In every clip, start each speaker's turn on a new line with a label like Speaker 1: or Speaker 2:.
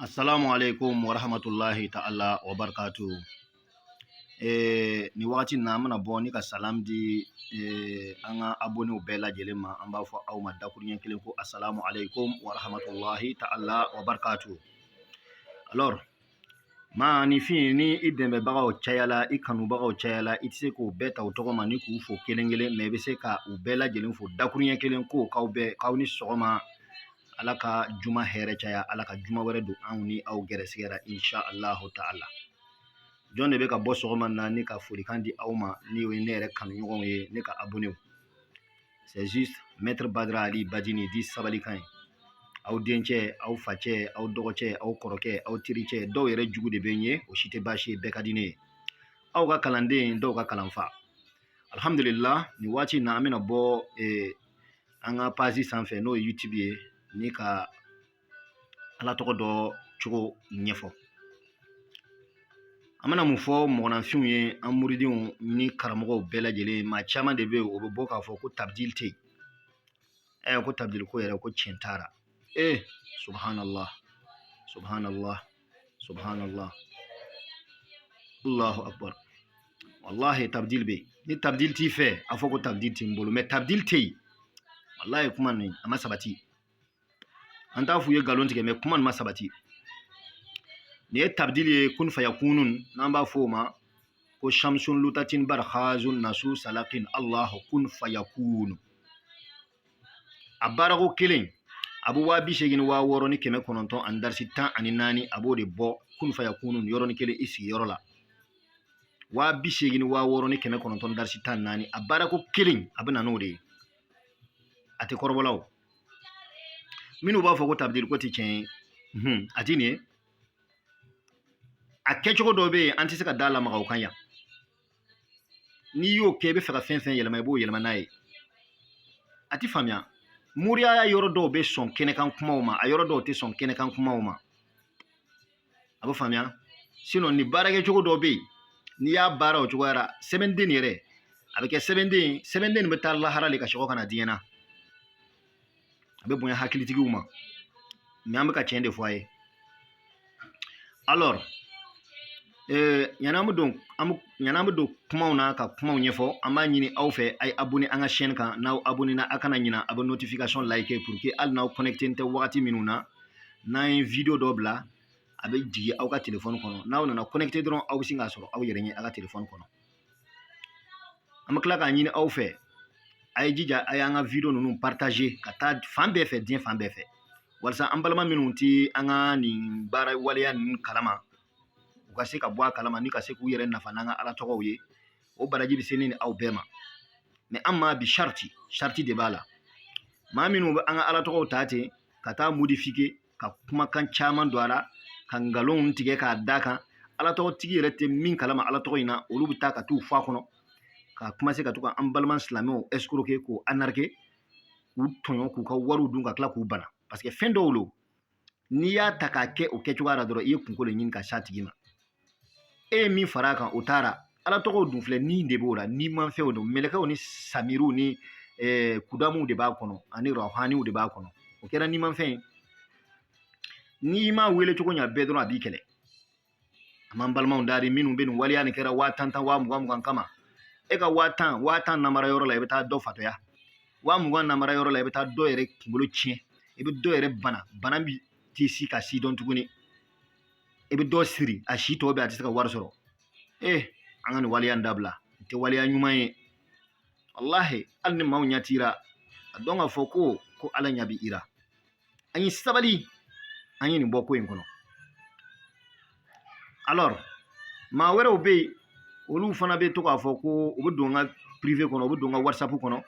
Speaker 1: Assalamu alaikum wa rahmatullahi ta'ala wa barakatuh. Nin wagati na an bɛna bɔ ni ka salam di an ka abonnéw bɛɛ lajɛlen ma. An b'a fɔ aw ma dakuruɲɛ kelen ko assalamu alaikum wa rahmatullahi ta'ala wa barakatuh. Alors, maa ni fin ni i dɛmɛbagaw cayala, i kanubagaw cayala, i tɛ se k'o bɛɛ ta u tɔgɔ ma ni k'u fo kelen kelen, mais i bɛ se ka u bɛɛ lajɛlen fo dakuruɲɛ kelen ko k'aw bɛɛ k'aw ni sɔgɔma. Ala ka juma hɛrɛ caya, Ala ka juma wɛrɛ don anw ni aw gɛrɛsɛgɛ la, insha Allahu ta'ala. Jɔn de bɛ ka bɔ sɔgɔma na ni ka folikan di aw ma? Ni o ye ne yɛrɛ kanuɲɔgɔnw ye, ne ka abonnéw. C'est juste Maître Badra Ali Badini di sabalikan ye. Aw dencɛ, aw facɛ, aw dɔgɔcɛ, aw kɔrɔkɛ, aw tericɛ, dɔw yɛrɛ jugu de bɛ n ye, o si tɛ baasi ye, bɛɛ ka di ne ye. Aw ka kalanden, dɔw ka kalanfa. Alhamdulillah, nin waati in na an bɛna bɔ an ka page sanfɛ, n'o ye YouTube ye, ni ka Ala tɔgɔ dɔ cogo ɲɛfɔ. An bɛna mun fɔ mɔgɔninfinw ye, an muridenw ni karamɔgɔw bɛɛ lajɛlen? Maa caman de bɛ yen, o bɛ bɔ k'a fɔ ko tabdil tɛ yen, ko tabdil ko yɛrɛ ko tiɲɛ taara. Subhanallah, subhanallah, subhanallah, Allahu akbar. Wallahi tabdil bɛ yen. Ni tabdil t'i fɛ, a fɔ ko tabdil t'i bolo, mais tabdil tɛ yen. Wallahi kuma nin a ma sabati. An t'a f'u ye nkalon tigɛ, mais kuma nin ma sabati. Nin ye tabdil ye kun fayakunun, n'an b'a fɔ o ma ko shamsun lutatin barkhazun nasu salakin Allahu kun fayakunu. A baarako kelen a bɛ 86,900 ani darisi 14, a b'o de bɔ kun fayakunu yɔrɔnin kelen i sigiyɔrɔ la. 86,900 darisi 14, a baarako kelen a bɛ na n'o de ye. A tɛ kɔrɔbɔla o. Minnu b'a fɔ ko tabdil ko tɛ tiɲɛ ye, a ti nin ye. A kɛcogo dɔ bɛ yen, an tɛ se ka da lamaga o kan yan. N'i y'o kɛ, i bɛ fɛ ka fɛn fɛn yɛlɛma, i b'o yɛlɛma n'a ye. A ti faamuya. Moriya yɔrɔ dɔw bɛ sɔn kɛnɛkan kumaw ma, a yɔrɔ dɔw tɛ sɔn kɛnɛkan kumaw ma. A bɛ faamuya. Sinon ni baarakɛcogo dɔw bɛ yen, n'i y'a baara o cogoya la, sɛbɛnden yɛrɛ a bɛ kɛ sɛbɛnden, sɛbɛnden nin bɛ taa lahara de ka sɔgɔ ka na diɲɛ na. A bɛ bonya hakilitigiw ma, mais an bɛ ka tiɲɛ de fɔ a ye. Alors, yanni an bɛ don yanni an bɛ don kumaw na ka kumaw ɲɛfɔ, an b'a ɲini aw fɛ, a ye abonné an ka chaîne kan. N'aw abonné na, a kana ɲina, a bɛ notification like pour que hali n'aw connecté tɛ wagati minnu na, n'an ye vidéo dɔ bila, a bɛ jigin aw ka téléphone kɔnɔ. N'aw nana connecté dɔrɔn, aw bɛ sin k'a sɔrɔ aw yɛrɛ ɲɛ aw ka téléphone kɔnɔ. An bɛ tila k'a ɲini aw fɛ, a ye jija a y'an ka vidéo ninnu partager ka taa fan bɛɛ fɛ, diɲɛ fan bɛɛ fɛ, walasa an balima minnu ti an ka nin baara waleya ninnu kalama, u ka se ka bɔ a kalama ni ka se k'u yɛrɛ nafa n'an ka Ala tɔgɔw ye. O baraji bɛ se ne ni aw bɛɛ ma. Mais an ma bi sariti, sariti de b'a la. Maa minnu bɛ an ka Ala tɔgɔw ta ten ka taa modifier, ka kumakan caman don a la, ka nkalonw tigɛ k'a da kan, Ala tɔgɔtigi yɛrɛ tɛ min kalama Ala tɔgɔ in na, olu bɛ taa ka t'u fɔ a kɔnɔ ka commencer ka to ka an balima silamɛw escroquer, k'u arnaquer, k'u tɔɲɔ, k'u ka wariw dun, ka tila k'u bana. Parce que fɛn dɔw lo, n'i y'a ta k'a kɛ o kɛcogoya la dɔrɔn, i ye kunko de ɲini ka s'a tigi ma. E ye min fara a kan, o taara. Ala tɔgɔw dun filɛ, ni de b'o la, ni manfɛnw don, mɛlɛkɛw ni samiriw ni kudamuw de b'a kɔnɔ, ani rahaniw de b'a kɔnɔ. O kɛra ni manfɛn ye. N'i m'a wele cogo ɲa bɛɛ dɔrɔn, a b'i kɛlɛ. A m'an balimaw dari minnu bɛ nin waleya nin kɛra 10,000 tan, 20,000 20 kama. E ka 10,000, 10,000 namara yɔrɔ la, i bɛ taa dɔ fatɔya. 20,000 namara yɔrɔ la, i bɛ taa dɔ yɛrɛ kunkolo tiɲɛ, i bɛ dɔ yɛrɛ bana, bana bi t'i si ka si dɔn tuguni. I bɛ dɔ siri a si tɔ bɛ, a tɛ se ka wari sɔrɔ. An ka nin waleya in dabila, nin tɛ waleya ɲuman ye. Walahi, hali ni maaw ɲɛ t'i la, a dɔn k'a fɔ ko Ala ɲɛ bɛ i la. An ye sabali, an ye nin bɔ ko in kɔnɔ. Alors, maa wɛrɛw bɛ yen, olu fana bɛ to k'a fɔ ko u bɛ don n ka privé kɔnɔ, u bɛ don n ka WhatsApp kɔnɔ,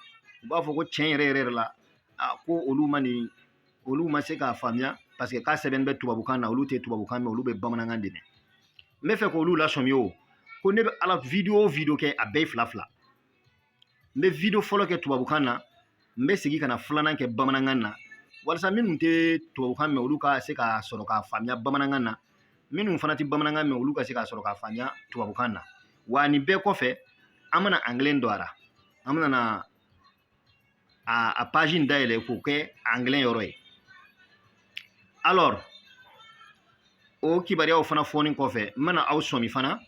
Speaker 1: u b'a fɔ ko tiɲɛ yɛrɛ yɛrɛ la, a ko olu ma nin, olu ma se k'a faamuya, parce que k'a sɛbɛn bɛ tubabukan na, olu tɛ tubabukan mɛn, olu bɛ bamanankan de mɛn. N bɛ fɛ k'olu lasɔmi o ko ne bɛ ala vidéo o vidéo kɛ, a bɛɛ ye fila fila. N bɛ vidéo fɔlɔ kɛ tubabukan na, n bɛ segin ka na filanan kɛ bamanankan na, walasa minnu tɛ tubabukan mɛn, olu ka se k'a sɔrɔ k'a faamuya bamanankan na, minnu fana tɛ bamanankan mɛn, olu ka se k'a sɔrɔ k'a faamuya tubabukan na. Wa nin bɛɛ kɔfɛ, an bɛna anglais don a la. An bɛna na a page in dayɛlɛ k'o kɛ anglais yɔrɔ ye. Alors, O kibaruyaw fana fɔni kɔfɛ, n bɛna aw sɔmi fana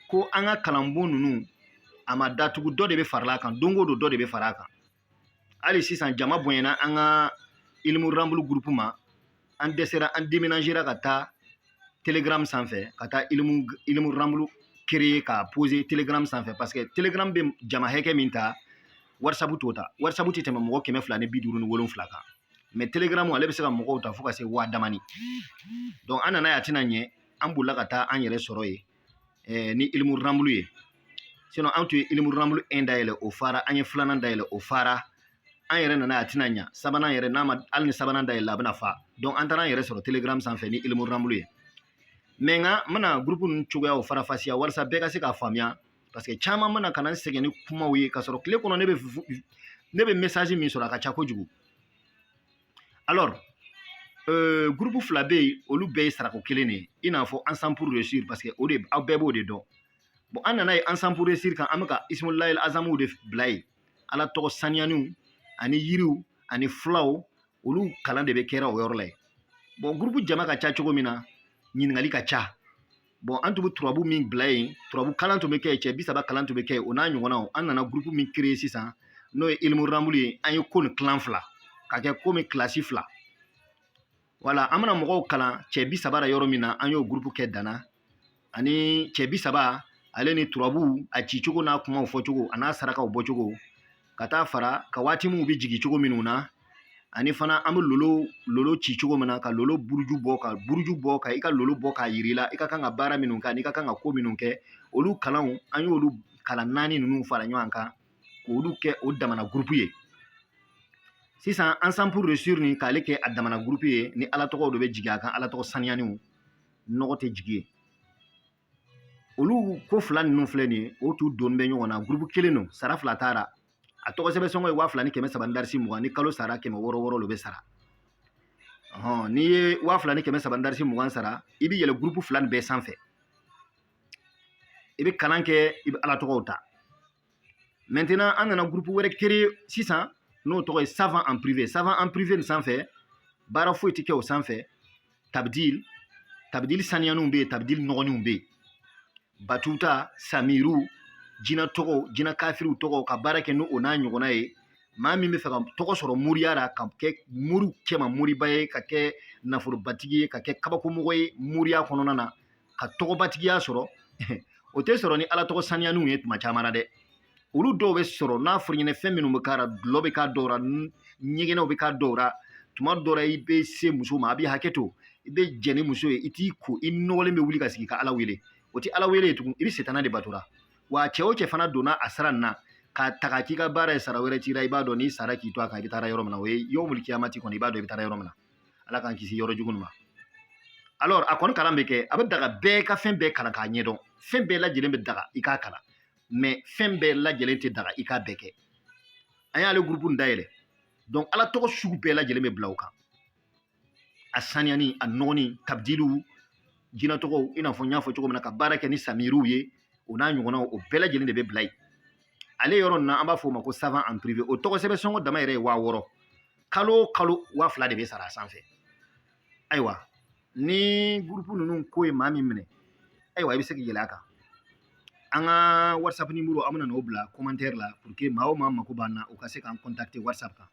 Speaker 1: ko an ka kalanbon ninnu a ma datugu, dɔ de bɛ farala a kan, don o don dɔ de bɛ fara a kan. Hali sisan jama bonyana an ka Ilimu Ramulu groupe ma, an dɛsɛra, an déménagera ka taa Telegram sanfɛ, ka taa Ilimu Ramulu créer k'a poser Telegram sanfɛ, parce que Telegram bɛ jama hakɛ min ta, WhatsApp t'o ta. WhatsApp tɛ tɛmɛ mɔgɔ 257 kan, mais Telegram ale bɛ se ka mɔgɔw ta fo ka se 10 damani. Donc an nana ye a tɛna ɲɛ, an bolila ka taa an yɛrɛ sɔrɔ yen ni Ilimu Ramulu ye. Sinon an tun ye Ilimu Ramulu 1 dayɛlɛ, o fara, an ye filanan dayɛlɛ, o fara, an yɛrɛ nana a tɛna ɲa, sabanan yɛrɛ n'a ma, hali ni sabanan dayɛlɛ a bɛna fa. Donc an taara an yɛrɛ sɔrɔ Telegram sanfɛ ni Ilimu Ramulu ye. Mais nka n bɛna groupe ninnu cogoyaw farafasiya walasa bɛɛ ka se k'a faamuya, parce que caman mana ka na n sɛgɛn ni kumaw ye k'a sɔrɔ tile kɔnɔ ne bɛ message min sɔrɔ, a ka ca kojugu. Alors groupe fila bɛ yen, olu bɛɛ ye sarako kelen de ye, i n'a fɔ Ensemble pour réussir, parce que o de aw bɛɛ b'o de dɔn. Bon, an nana ye Ensemble pour réussir kan, an bɛ ka Ismulayil Azamuw de bila yen, Ala tɔgɔ saniyaniw ani yiriw ani fulaw, olu kalan de bɛ kɛra o yɔrɔ la yen. Bon, groupe jama ka ca cogo min na, ɲininkali ka ca. Bon, an tun bɛ turabu min bila yen, turabu kalan tun bɛ kɛ yen, cɛ 30 kalan tun bɛ kɛ yen, o n'a ɲɔgɔnnaw. An nana groupe min créer sisan, n'o ye Ilimu Ramulu ye, an ye ko nin kilan fila ka kɛ komi kilasi fila. Wala an bɛna mɔgɔw kalan cɛ 30 la yɔrɔ min na, an y'o groupe kɛ danna ani cɛ 30, ale ni turabu a cicogo n'a kumaw fɔcogo a n'a sarakaw bɔcogo, ka taa fara ka waati minnu bɛ jigin cogo minnu na, ani fana an bɛ lolo lolo ci cogo min na, ka lolo buruju bɔ, ka buruju bɔ, ka i ka lolo bɔ k'a yir'i la, i ka kan ka baara minnu kɛ ani i ka kan ka ko minnu kɛ, olu kalanw, an y'olu kalan naani ninnu fara ɲɔgɔn kan k'olu kɛ o damana groupe ye. Sisan Ensemble pour réussir nin, k'ale kɛ a damana groupe ye, ni Ala tɔgɔw de bɛ jigin a kan, Ala tɔgɔ saniyaniw, nɔgɔ tɛ jigin yen. Olu ko fila ninnu filɛ nin ye, o t'u donni bɛ ɲɔgɔn na, groupe kelen don, sara fila taara. A tɔgɔ sɛbɛn sɔngɔ ye 2300 ni darisi 20, ni kalo sara 600 600 de bɛ sara. Ɔhɔn, n'i ye 2300 ni darisi 20 sara, i bɛ yɛlɛ groupe fila nin bɛɛ sanfɛ, i bɛ kalan kɛ, i bɛ Ala tɔgɔw ta. Maintenant an nana groupe wɛrɛ créer sisan, n'o tɔgɔ ye Savant en privé. Savant en privé nin sanfɛ, baara foyi tɛ kɛ o sanfɛ. Tabdil, tabdil saniyaniw bɛ yen, tabdil nɔgɔninw bɛ yen, batuta, samiru, jinɛ tɔgɔw, jinɛ kafiriw tɔgɔw, ka baara kɛ n'o n'a ɲɔgɔnna ye. Maa min bɛ fɛ ka tɔgɔ sɔrɔ moriya la, ka kɛ mori cɛma moriba ye, ka kɛ nafolobatigi ye, ka kɛ kabakomɔgɔ ye moriya kɔnɔna na, ka tɔgɔbatigiya sɔrɔ, o tɛ sɔrɔ ni Ala tɔgɔ saniyaniw ye tuma caman na dɛ. Olu dɔw bɛ sɔrɔ n'a fɔra ɲɛnɛ fɛn minnu bɛ k'a la, dulɔ bɛ k'a dɔw la, ɲɛgɛnɛw bɛ k'a dɔw la. Tuma dɔw la i bɛ se muso ma, a bɛ hakɛ to, i bɛ jɛn ni muso ye, i t'i ko, i nɔgɔlen bɛ wuli ka sigi ka Ala wele, o tɛ Ala wele ye tugun, i bɛ setana de batora. Wa cɛ o cɛ fana donna a sira nin na k'a ta k'a k'i ka baara ye, sara wɛrɛ t'i la, i b'a dɔn n'i sara k'i to a kan, i bɛ taa yɔrɔ min na, o ye yawmul kiyamati kɔni, i b'a dɔn i bɛ taa yɔrɔ min na. Ala k'an kisi yɔrɔ jugu ma. Alors a kɔni kalan bɛ kɛ, a bɛ daga bɛɛ ka fɛn bɛɛ kalan k'a ɲɛdɔn, fɛn bɛɛ lajɛlen bɛ daga i k'a kalan, mais fɛn bɛɛ lajɛlen tɛ daga i k'a bɛɛ kɛ. An y'ale groupe nin dayɛlɛ. Donc Ala tɔgɔ sugu bɛɛ lajɛlen bɛ bila o kan, a saniyani, a nɔgɔni, tabdiliw, jinɛ tɔgɔw, i n'a fɔ n y'a fɔ cogo min na, ka baara kɛ ni samiriw ye, o n'a ɲɔgɔnnaw, o bɛɛ lajɛlen de bɛ bila yen. Ale yɔrɔ nin na, an b'a fɔ o ma ko Savant en privé. O tɔgɔ sɛbɛn sɔngɔ dama yɛrɛ ye 6000, kalo o kalo 2000 de bɛ sara a sanfɛ. Ayiwa, ni groupe ninnu ko ye maa min minɛ, ayiwa, i bɛ se k'i yɛlɛ a kan. An ka WhatsApp numéro, an bɛna n'o bila commentaire la pour que maa o maa mako b'an na, u ka se k'an contacter WhatsApp kan.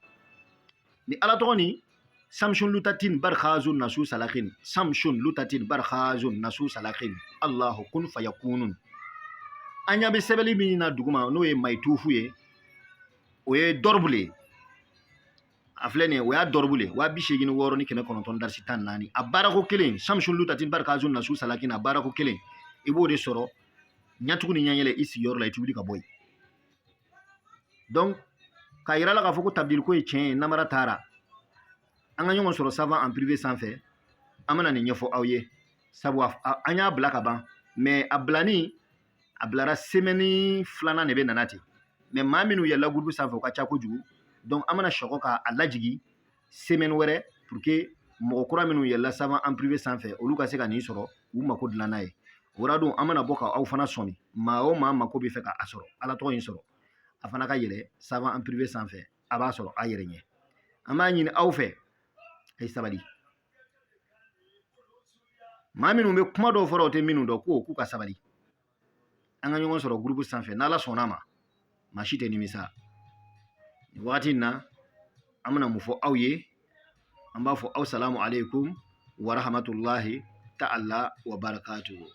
Speaker 1: Ni Ala tɔgɔ ni Samsun Lutatin Barkhazun Nasu Salakin, Samsun Lutatin Barkhazun Nasu Salakin, Allahu kun fayakunun. An ɲa bɛ sɛbɛnni min na duguma, n'o ye mayitufu ye, o ye dɔrɔbu le ye. A filɛ nin ye, o y'a dɔrɔbu le, 86914 14. A baarako kelen, Samsun Lutatin Barkhazun Nasu Salakin, a baarako kelen, i b'o de sɔrɔ ɲatugu ni ɲɛɲɛlɛ i sigiyɔrɔ la, i ti wuli ka bɔ yen. Donc k'a yira la k'a fɔ ko tabdil ko ye tiɲɛ ye, namara taara. An ka ɲɔgɔn sɔrɔ Savant en privé sanfɛ, an bɛna nin ɲɛfɔ aw ye, sabu an y'a bila ka ban, mais a bilani a bilara semaine filanan de bɛ nana ten, mais maa minnu yɛlɛla groupe sanfɛ, o ka ca kojugu. Donc an bɛna sɔgɔ k'a lajigi semaine wɛrɛ pour que mɔgɔ kura minnu yɛlɛla Savant en privé sanfɛ, olu ka se ka nin sɔrɔ k'u mako dilan n'a ye. O la don, an bɛna bɔ ka aw fana sɔmi, maa o maa mako bɛ fɛ ka a sɔrɔ, Ala tɔgɔ in sɔrɔ, a fana ka yɛlɛ Savant en privé sanfɛ, a b'a sɔrɔ a yɛrɛ ɲɛ. An b'a ɲini aw fɛ, a ye sabali. Maa minnu bɛ kuma dɔw fɔra, o tɛ minnu dɔn, ko k'u ka sabali. An ka ɲɔgɔn sɔrɔ groupe sanfɛ, n'Ala sɔnna a ma, maa si tɛ nimisa. Nin wagati in na, an bɛna mun fɔ aw ye? An b'a fɔ aw salamu aleykum wa rahmatulahi ta'ala wa barakatuhu.